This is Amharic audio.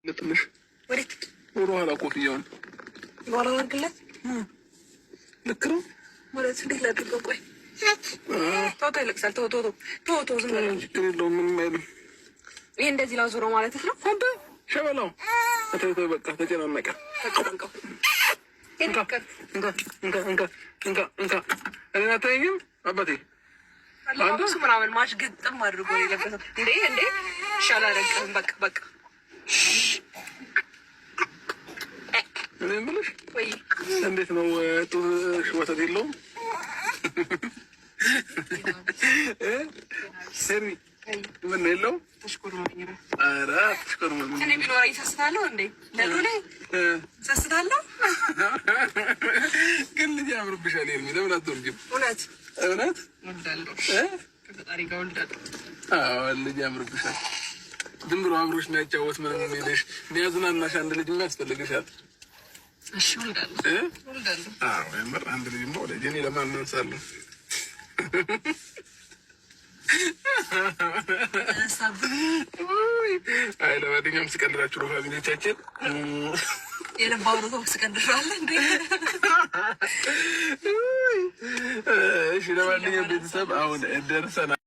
ትንሽ ወደ ኋላ ኮፍያውን ኋላ አድርግለት። ልክ ነው። ማለት እንዴት ላድርገው? ቆይ ተው ተው፣ ይለቅሳል። ተው ተው ተው ተው፣ ዝም በለው። ችግር የለውም ምንም አይልም። ይሄ እንደዚህ ላዙረው ማለት ነው። አንተ ሸበላው ተው ተው፣ በቃ ተጨናነቀ። እንካ እንካ እንካ እንካ እንካ፣ እኔን አታየኝም አባቴ። አለባበሱ ምናምን match ግጥም አድርጎ ነው የለበሰው። እንዴ እንዴ፣ ይሻላል። በቃ በቃ። እኔ የምልሽ እንዴት ነው ጡትሽ ወተት የለውም? ሄሪ ምን የለውም? ኧረ አትሽኮርመም። እኔ ቢኖረኝ ሰስታለሁ እንዴ? ለሉሌ ሰስታለሁ። ግን ልጅ ያምርብሻል ሄርሚ፣ ለምን አትወልጂም? እውነት እውነት እወልዳለሁ፣ ከፈጣሪ ጋር እወልዳለሁ። አዎ ልጅ ያምርብሻል። ዝም ብሎ አብሮሽ የሚያጫወት ምንም የሚልሽ የሚያዝናናሽ አንድ ልጅ ያስፈልግሻል። እሺ እወልዳለሁ፣ እወልዳለሁ። አዎ የምር አንድ ልጅማ ወለጂ። እኔ ለማን አንሳለሁ? አይ ለማንኛውም ስቀልዳችሁ ነው family ዎቻችን። የልባው ነው ስቀልዳለሁ እንዴ? እሺ ለማንኛውም ቤተሰብ አሁን ደርሰናል።